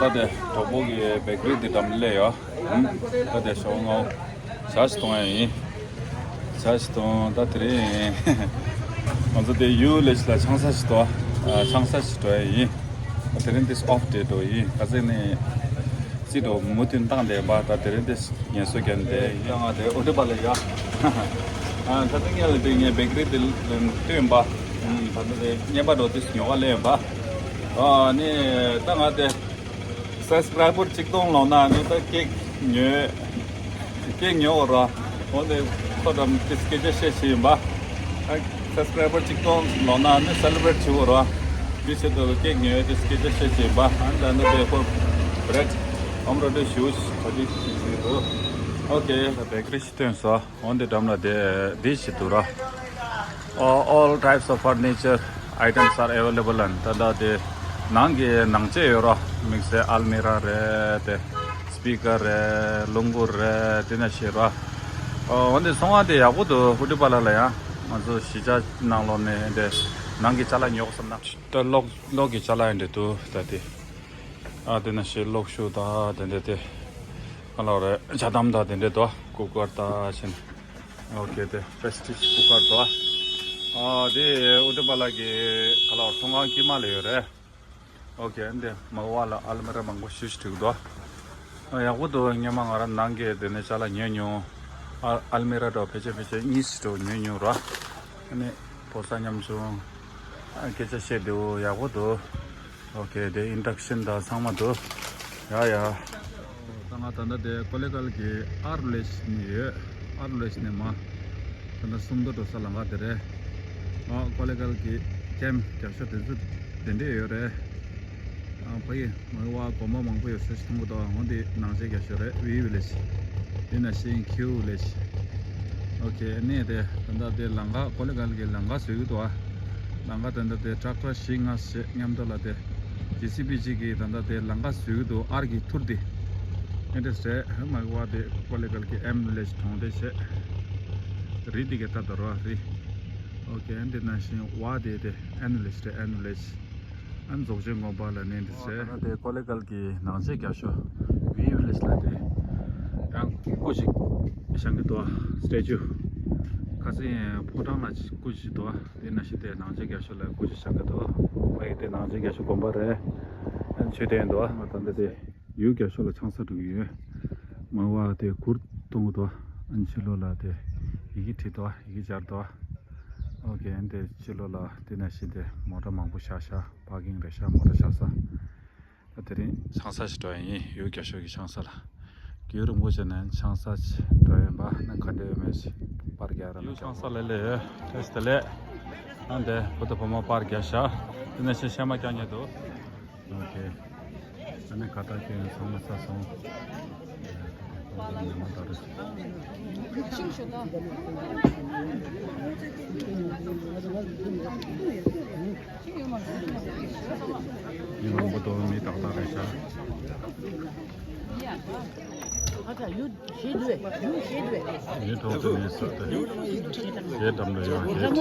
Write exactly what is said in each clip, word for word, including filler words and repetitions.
ད་དེ་གྲོགས་པོ་གི་བེ་ཀ་རི་དེ་འགྲམ་སླེབས་ཡོད། ད་དེ་ཞོགས་སྔ་ཇ་ཞིག་འཐུང་ཡ་ཡིན། ཇ་ཞིག་འཐུང་། ད་དེ་རིང་ང་ཚོ་དེ་ཡུལ་ལས་ལ་ཆང་ས་ཞིག་འཐུང་། ཨ། ཆང་ས་ཞིག་འཐུང་ཡ་ཡིན། ད་དེ་རིང་དེ་ཨོཕ་ཌེ་འགྲོ་ཡིན། ཁ་སང་ནས་སྲིད་འགྲོ་མུ་མཐུད་བཏང་བསྡད་པ། ད་དེ་རིང་དེ་ངལ་གསོ་རྒྱག་བསྡད་ཡིན། ད་ང་དེ་ཨུ་ཏུ་པ་ལ་ཡ། ཨ། ད་ལྟ་ངས་ལ་དེ་ངའི་བེ་ཀ་རི་དེ་བསྟན་པ། ད་ལྟ་དེ་ཉེས་པ་འགྲོ་དུས་ཉོ་ག་སླེབས་པ། ཨ་ནི་ད་ང་དེ་སབ་སི་ཀ་རའི་བར་གཅིག་སྟོང་ལོངས་ན་ནི་ད་ཀེག་ཉོས། ཀེག་ཉོ་བར་འོ་དེ་ཁོ་དང་དེ་སྐད་ཆ་བཤད་བཞིན་པ། སབ་སི་ཀ་རའི་བར་གཅིག་སྟོང་ལོངས་ན་ནི་སེ་ལི་བྲེཊ་བྱེད་བར་དེ་ཆེད་དུ་ཀེག་ཉོས། དེ་སྐད་ཆ་བཤད་བཞིན་པ། ཨ་ནི་ད་ནི་དེ་ཁོ་བྲེཌ་ཨོམ་རོ་དེ་ཞུ་ག་དེ་བྱེད་ཀྱི་འདུག་ཨོ་ཁེ། ད་བེ་ཀ་རི་ཞིག་བསྟན་སོང་། འོ་འདི་འགྲམ་ལ་དེ་འདི་ཞིག་འདུག་ར། All types of furniture items are available and ད་ལྟ་དེ་ནང་གི་ནང་ཆས་ཡོད་ར། དམིགས་བསལ་ཨལ་མི་ར་རེད། དེ་སི་པི་ཀར་རེད། རླུང་བུ་རེད། དེ་ནས་ཤེས་ར། འོ་འདི་ཚོང་ཁང་དེ་ཡག་པོ་འདུག་ཨུ་ཏུ་པ་ལ་ལ་ཡང་ང་ཚོ་གཞིས་ཆགས་ནང་ལོགས་ནས་དེ་ནང་གི་ཅ་ལག་ཉོ་བསམ་ན། ད་གློག་གློག་གི་ཅ་ལག་ཡང་འདྲ་འདུག་ད་དེ། ཨ་དེ་ནས་ཤེས་གློག་ཤུགས་ད་དེ་འདྲ་དེ། ཨ་ལོ་རེད། ཇ་དམ་དང་དེ་འདྲས་དོ། ཀུ་ཀར་དང་ཕྱིན། ཨོ་ཁེ། དེ་པེ་སི་ཊི་ཇི་ཀུ་ཀར་དོ། ཨ་དེ་ཨུ་ཏུ་པ་ལ་གི་ག་ལ་བར་ཚོང་ཁང་དཀྱིལ་མ་ལ་ཡོད་རེད། ཨོ་ཁེ། འདི་མ་བ་ལ་ཨལ་མི་ར་མང་པོ་ཞེ་ཅིག་འདུག་དོ། ཨ་ཡག་པོ་འདུག་སྔོན་མ་ང་རང་ནང་གི་དེ་ནས་ཅ་ལག་ཉོས་མྱོང་། ཨ་ཨལ་མི་ར་དོ་ཕལ་ཆེར་ཕལ་ཆེར་གཉིས་ཤིག་དོ་ཉོས་མྱོང་ར། ཨ་ནི་ཕོ་གསར་ཉམ་ཆུང་། ཨ་སྐད་ཆ་བཤད་འདུག་ཡག་པོ་འདུག་ཨོ་ཁེ། དེ་ཨིན་ཌག་ཤན་དང་ཚང་མ་འདུག་ཡ་ཡ། ད་ང་ད་ལྟ་དེ་ཀོ་ལེ་གལ་གྱི་ཨར་ལེ་ཤི་ནས་ཡོད། ཨར་ལེ་ཤི་ནས་མ། ད་ལྟ་སུམ་མདོ་འགྲོ་ས་ལམ་ཁ་དེ་རེད། ཨ་ཀོ་ལེ་གལ་གྱི་ཀེམ་རྒྱག་ཤོག་དེ་ཚོ་དེ་འདྲས་ཡོད་རེད། ཨ་ཕ་ཡི་མ་བ་གོམ་པ་མང་པོ་ཡོད་ས་ཞིག་མཐོང་གི་འདུག་འོ་འདི་ནང་ཆས་རྒྱག་ཤོག་རེད། ཝི་ཝི་ལེ་ཤི། དེ་ནང་བཞིན་ཁྱིའུ་ལེ་ཤི། ཨོ་ཁེ། ནས་དེ་ད་ལྟ་དེ་ལམ་ཁ་ཀོ་ལེ་གལ་གྱི་ལམ་ཁ་བཟོས་ཀྱི་འདུག་ཨ། ལམ་ཁ་ད་ལྟ་དེ་ཊེག་ཊར་བཞི་ལྔ་ཞིག་མཉམ་དུ་ལ་དེ་ཇེ་སི་བི་གཅིག་གིས་ད་ལྟ་དེ་ལམ་ཁ་བཟོས་ཀྱི་འདུག་ཨར་གྱི་ཐུར་དེ། ཨེ་འདྲས་རེད། མ་གི་བ་དེ་ཀོ་ལེ་གལ་གྱི་ཨེམ་ལེ་ཤི་གྲོང་སྡེ་བྱས། རི་དེ་གའི་ད་དོར་བ་རི། ཨོ་ཁེ། ཨེ་འདི་ནང་བཞིན་བ་དེ་དེ་ཨེ་ནུ་ལེ་ཤི་རེད། ཨེ་ནུ་ལེ་ཤི། ཨ་ནི་རྫོགས་ཆེན་དགོན་པ་ལ་གནས་འདི་ཟེར། ད་ལྟ་དེ་ཀོ་ལེ་གལ་གྱི་ནང་ཆས་རྒྱག་ཤོག་ཝི་ཝི་ལེ་ཤི་ལ་དེ་ཡང་སྐུ་ཞིག་བཞེངས་ཀྱི་འདུག་སི་ཊེ་ཅུ། ཁ་སང་ཕོ་བྲང་ལ་སྐུ་ཞིག་འདུག་དེ་ནང་བཞིན་དེ་ནང་ཆས་རྒྱག་ཤོག་ལ་སྐུ་ཞིག་བཞེངས་ཀྱི་འདུག་ཨ་ཡི་དེ་ནང་ཆས་རྒྱག་ཤོག་དགོན་པ་རེད། ཨ་ནི་མཆོད་རྟེན་འདུག་ང་ད་ལྟ་དེ་ཡུལ་རྒྱ་ཤོག་ལ་ཆང་ས་འགྲོ་གི་ཡོད། མ་བ་དེ་གུར་གཏོང་གི་འདུག་ཨ་ནི་ཕྱི་ལོགས་ལ་དེ་ཡི་གེ་བྲིས་འདུག་ཡི་གེ་སྦྱར་འདུག་ཨོ་ཁེ། ཨ་ནི་དེ་ཕྱི་ལོགས་ལ་དེ་ནང་བཞིན་དེ་མོ་ཊ་མང་པོ་བཞག་ཤག་པར་ཀིང་རེད་ཤག་མོ་ཊ་བཞག་ས། ད་དེ་རིང་ཆང་ས་ཞིག་འགྲོ་ཡ་ཡིན། ཡུལ་རྒྱ་ཤོག་གི་ཆང་ས་ལ། རྒྱུན་རིང་པོ་བྱས་ནས་ཆང་ས་ཞིག་འགྲོ་ཡ་ཡིན་པ་ནི་ག་འདྲ་ཡོད་མེད་ཞིག་པར་རྒྱག་ར་ཡུལ་ཆང་ས་ལ་སླེབས་ཡོད། བཀྲ་ཤིས་བདེ་ལེགས། ཨ་ནི་དེ་བུ་དང་བུ་མོ་པར་རྒྱག་ཤག་དེ་ནང་བཞིན་གཤེད་མ་རྒྱག་མཁན་འདུག་ཨོ་ཁེ། ཨ་ནི་ཁ་བཏགས་ཁྱེར་ཚང་མ་ཚར་སོང་། ཉི་མ་ད་རེས། མི་མང་པོ་འདུག་མི་ཏག་ཏག་རེད་ཤག་ཡུལ་གྲོང་ཚོ་ནས་ས་དེ། ཞེ་འགྲམ་ལ་ཡོད་རེད།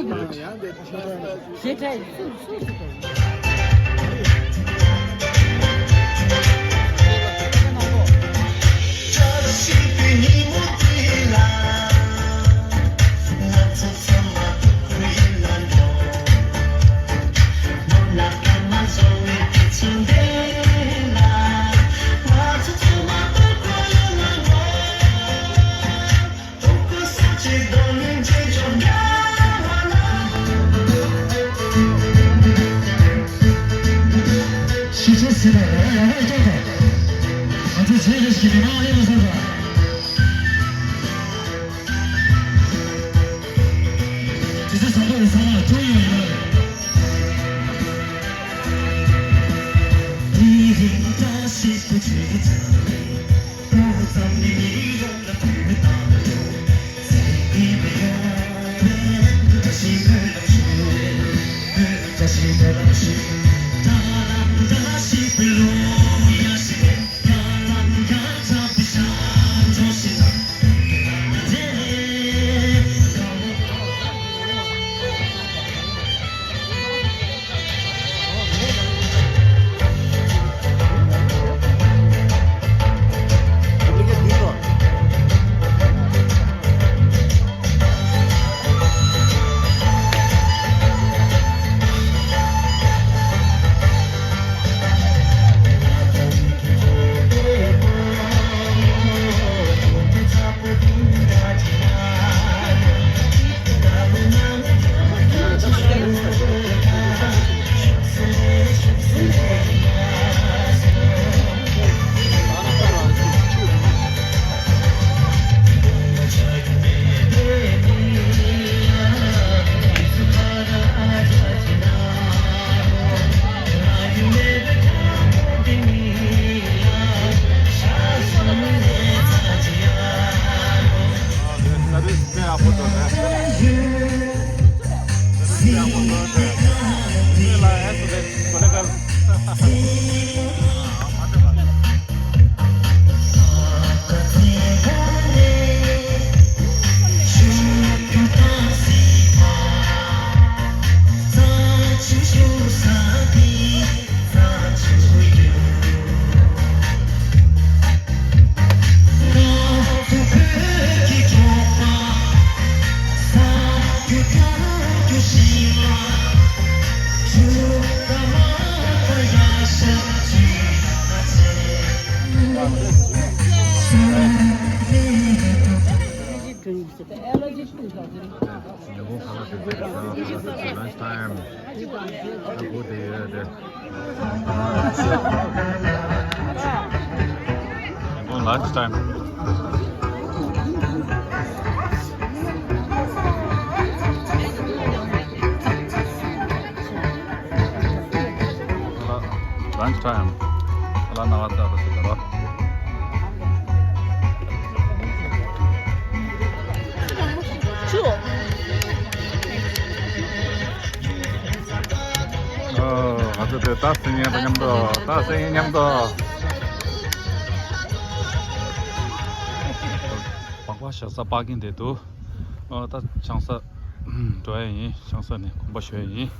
Lunch time. Lunch time. Lunch time. ལ་ན་བ་ད་ར་སི་ད་ར། ཨོ། ང་ཚོ་དེ་ད་སེང་ཡང་དང་མཉམ་དུ། ད་སེང་ཡང་མཉམ་དུ། སྦག་སྦག་བཞག་ས་པར་ཀིང་དེ་འདུག་ཨོ། ད་ཆང་ས་འགྲོ་ཡ་ཡིན། ཆང་ས་ནས་གོམ་པ་ཞོ་ཡ་ཡིན།